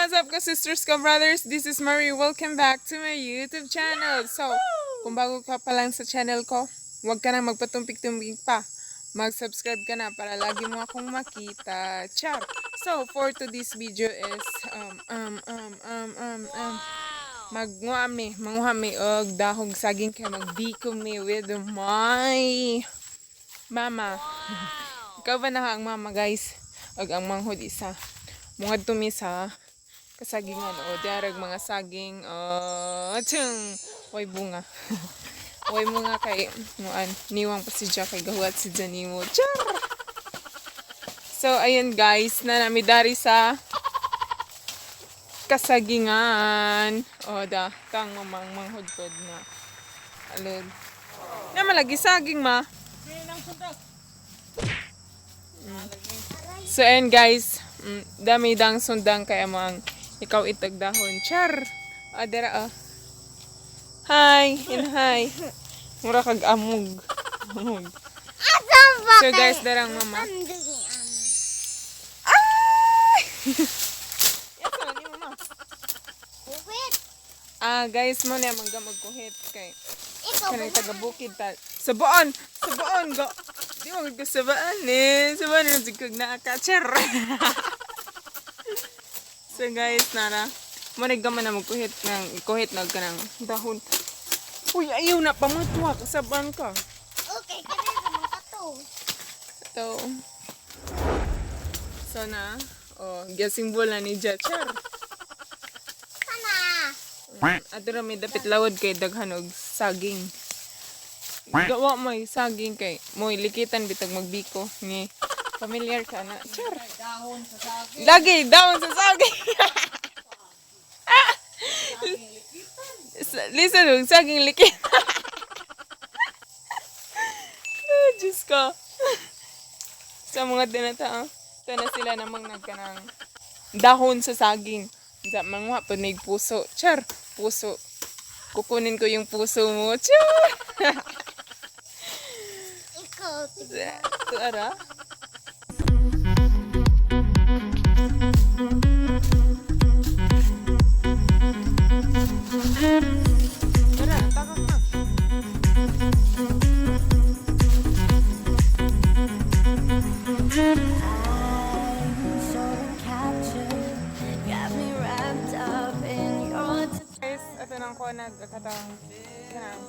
What's up, ka-sisters, ka-brothers? This is Marie. Welcome back to my YouTube channel. So, kung bago ka pa lang sa channel ko, huwag ka na magpatumpik-tumpik pa. Mag-subscribe ka na para lagi mo akong makita. Char! So, for today's video is, magnguha mi, manguha mi og dahog saging kay magbiko mi with my mama. Ikaw ba na ang mama, guys? Og ang manghod isa. Mungad mi sa kasagingan o diarag mga saging, oh, tsung way bunga. Way bunga kay muan niwang pa si Jack kay gahuat si Janimo. Char! So ayun, guys, na nami dari sa kasagingan. O da, tang mamang manghod pod na. Alod. Na malagi saging ma. So ayun, guys, dami dang sundang kaya mang ikaw itagdahon. Char! Ah, dira ah. Hi! In hi! Mura kag amog. Amog. So guys, darang mama. Ay! Yes, ni mama. Ah, guys, mo na mangga magkuhit kay kanang taga bukid ta. Sabaan, sabaan go. Di mo gud ko sabaan eh. Sabaan na jud kag naa ka, char. So guys, nara. Mo na gaman na magkuhit ng kuhit na kanang dahon. Uy, ayaw na pamatwa kasabaan ka. Okay, kaya naman ka to. Ito. So na, oh, guessing ball na ni Ja, char. Sana. Ato ra may dapit lawod kay daghan og saging. Gawa mo saging kay moy likitan bitag magbiko ni familiar ka na. Char. Dahon sa saging. Lagi dahon sa saging. Listen, og saging likit. Ah, Diyos ko. Sa mga dinata, ah. Ito na sila namang nagkanang dahon sa saging. Sa manguha pa may puso. Char, puso. Kukunin ko yung puso mo. Char! Ikaw. Ito, ara. Tara, takak na. So captured, got me wrapped up in your Guys, ito nang ko nagkatang kanang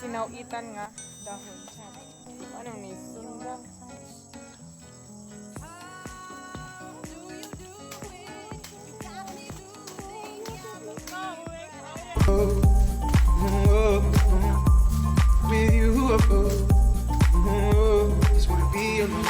sinawitan nga dahon. Char. Ano ni? Yung With you, oh, just wanna be alone.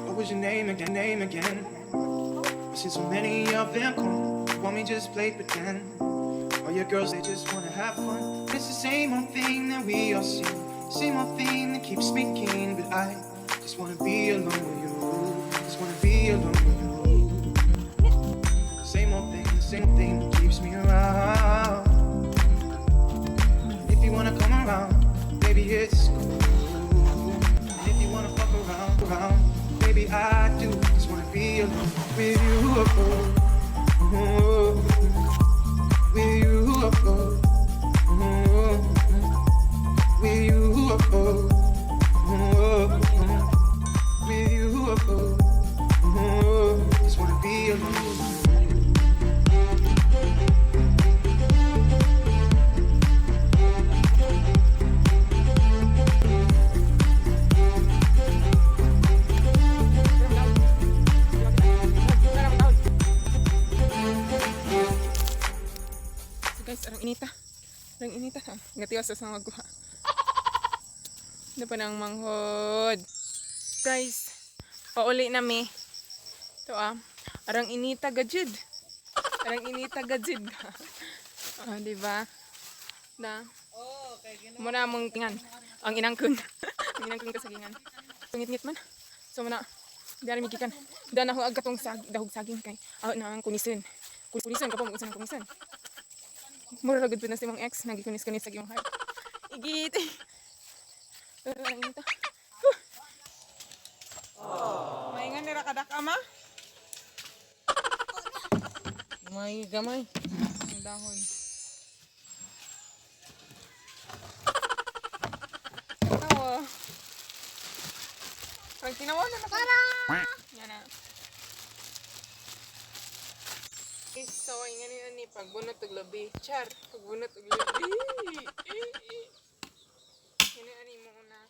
What was your name again? Name again? I've seen so many of them come. You want me just play pretend? All your girls, they just wanna have fun. It's the same old thing that we all see. Same old thing that keeps me keen. But I just wanna be alone with you. Just wanna be alone with you. Same old thing, the same thing that keeps me around. If you wanna come around, baby, it's cool. And if you wanna fuck around, around, baby, I do just wanna be alone with you. Oh, with you. Oh, with you. Oh, with you. Oh, just wanna be alone. So guys, arang inita. Arang inita. Gatiwas sa magkuha. Ano pa ng manghod. Guys, pauli na mi. Ito ah. Arang inita gajid. Arang inita gajid. Ah, di ba? Na. Muna mong tingan. Ang inangkon. Ang inangkon kasagingan. Tungit-ngit man. So muna. Dari migikan. Dana ho katong sag dahog saging kay. Ah, na ang kunison. Kunison ka pa mo ng kunison. Mura ra gud pud na si mong ex nagikunis-kunis sa imong heart. Igit. Pero ang inita. Huh. Maingan nira kadak ama. May gamay. Ang dahon. Tawa. Pag tinawa na na. Tara! Yan na. Okay, so, ingan ni ni pagbunot og labi. Char, pagbunot og labi. Yan ani mo una.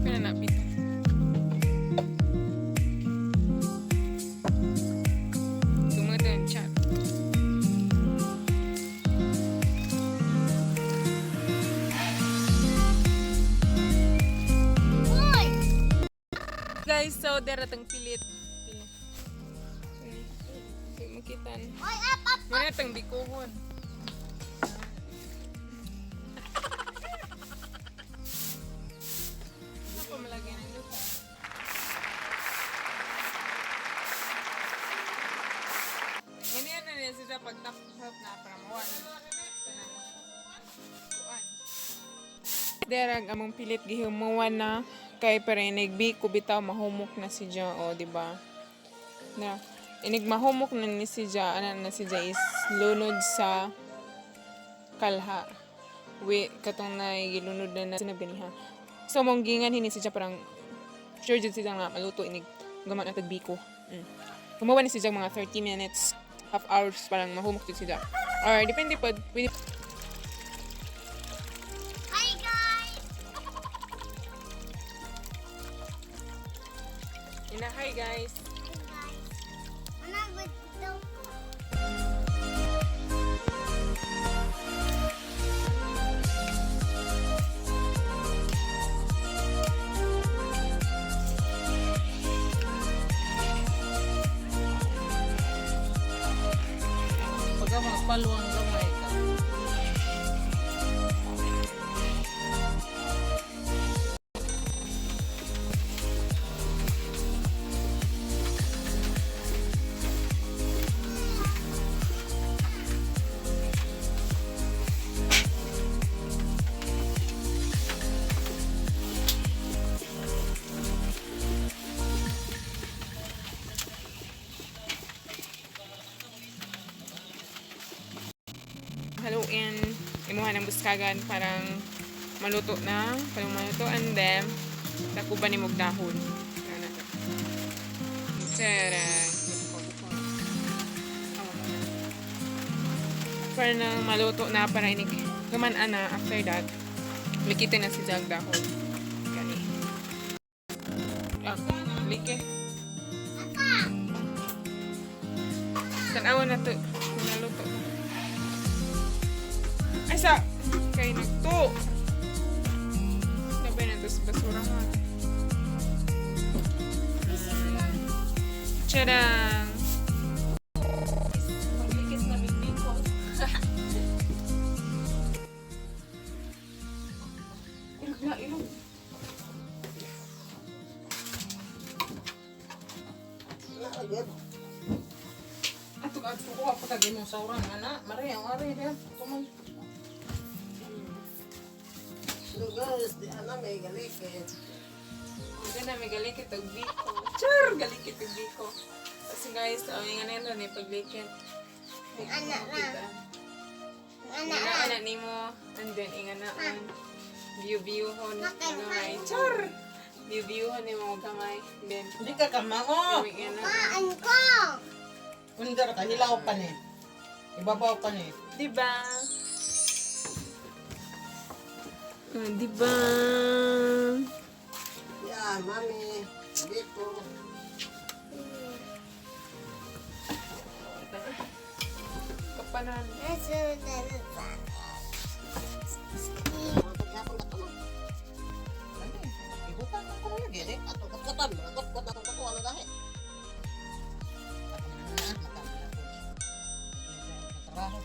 Kana na pita. Tumutan chat. Uy! Guys, so dera tang pilit. Pilit. Hindi makita. Uy, up, up! Muna tang bikuhon. Ano pa malagyan ng lupa? Ganyan na niya siya pag top help na para mawa. Derag among pilit gihumuan na kay perinig biko bitaw mahumok na si Ja o di ba? Na inig mahumok na ni si Ja ana na si Ja is lunod sa kalha. We katong na gilunod na na sinabi niya. So mong gingan hini si Ja parang sure jud siya nga maluto inig gaman na tagbiko. Gumawa ni si Ja mga 30 minutes, half hours parang mahumok jud si Ja. Or depende pod pwede Hi, guys! Ina, hi guys. Hi, guys. Ano ba ito? Pagka mga paluang gamay ka. in imuha ng buskagan parang maluto na, parang maluto and then takuban ni og dahon. Ano na to. Tara. Para nang maluto na para inig human ana after that likite na si Jag dahon. Gani. Ah, like. Tanawa na to. Kung naluto na. Ay, sa! Kay nagto! Nabay na to sa basura nga. This is one. Tcharam! Maglikis na biko. Ilog na, ilog. Ato ato ko pa kag imong sauran ana. Maria, ang ari dia. Kuman. Lugas, di ana may galikit. Hindi na, may galikit og biko. Char! Galikit og biko. Kasi guys, ang nga na yun, paglikit. Anak na. Anak Ingaan na. na nimo. And then, inganaan. View-viewhon. Gamay. Char! View-viewhon nimo gamay. Then, Hindi ka kamao. inganaan. Maan ko. Undar ka hilaw pa ni. Ibabaw pa ni. Diba? Ah, diba? Yeah, mami. Biko. Kapanan. Nasa na. Ibutan ko na lagi di. Atong katkatan, katkatan atong kakuha na gahi. Trabaho.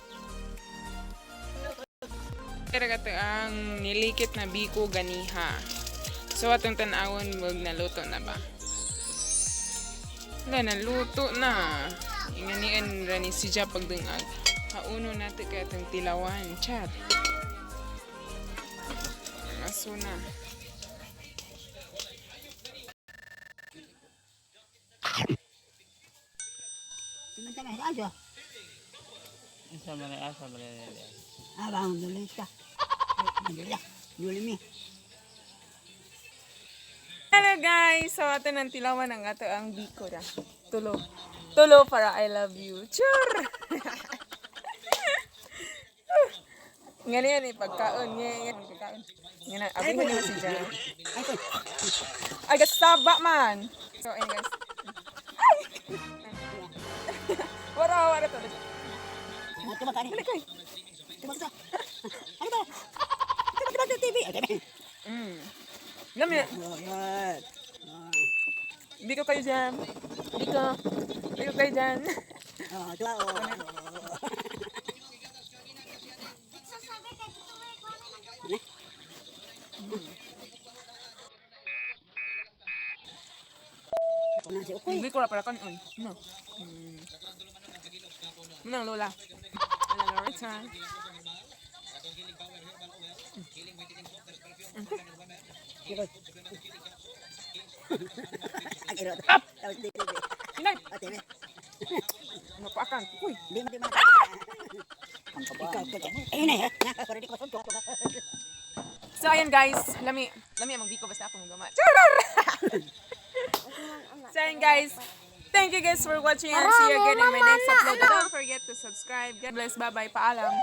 Pero kato ang nilikit na biko ganiha. So atong tan-awon wag naluto na ba? Wala, naluto na. Inganian ra ni si Ja pagdungag. Hauno nato kay atong tilawan. Char. Aso na. Isa man asa man Hello guys! So ato ng tilawan ang ato ang biko ra. Tulo. Tulo para I love you. Chur! Nga na yan eh, pagkaon. Nga yan, pagkaon. Nga na, abi ko naman si Jan. Ay, gasaba man! So, ayun guys. Ay! Wala, wala to. Dali kay. Lami. Biko kayo dyan. Biko. Biko kayo dyan. Sasabi ka dito may kwami ng Biko ra para kanon. No. Nang lola. Ala Loretta. Inay. Mapakan. Uy. So ayan guys, lami lami ang magbiko basta ako magama. Charar! So ayan guys, thank you guys for watching and see you again in my next upload. Don't forget to subscribe. God bless. Bye bye. Paalam.